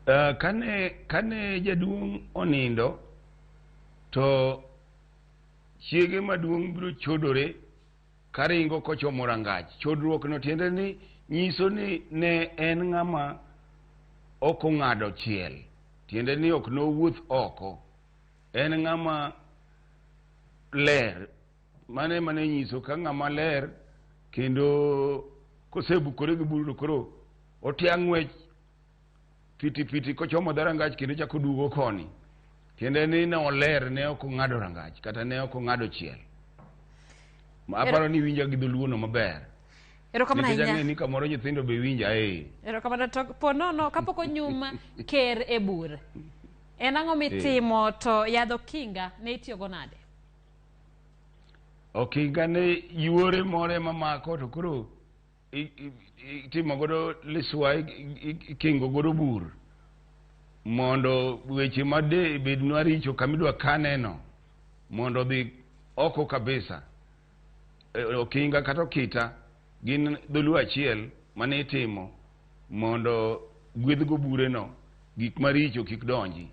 Kane jaduong' onindo to chiege maduong' biro chodore karingo kochomo rangach. Chodruok no tiende ni nyiso ni ne en ng'ama ok ong'ado chiel. Tiende ni ok nowuoth oko. En ng'ama ler. Mano ema ne nyiso ka ng'ama ler kendo kosebukore gi buru to koro otia ng'wech piti piti kochomo dho rangach kendo chako duogo koni. Tiende ni ne oler ne ok ong'ado rangach kata ne ok ong'ado chiel. Aparo ni iwinja gi dholuo no maber. Erokamano Nikech ahinya. ang'e ni kamoro nyithindo be winja eh. Erokamano to po nono kapok onyum ker e bur. En ang'o mitimo to yadho kinga ne itiyogo nade? Okinga ne yuore moro ema mako to koro itimo godo liswa ikingo godo bur mondo weche ma de bednwa richo kama idwa kaneno mondo odhi oko kabisa. Okinga kata okita gin dholuo achiel mane itimo mondo gwedhgo bureno gik maricho kik donji.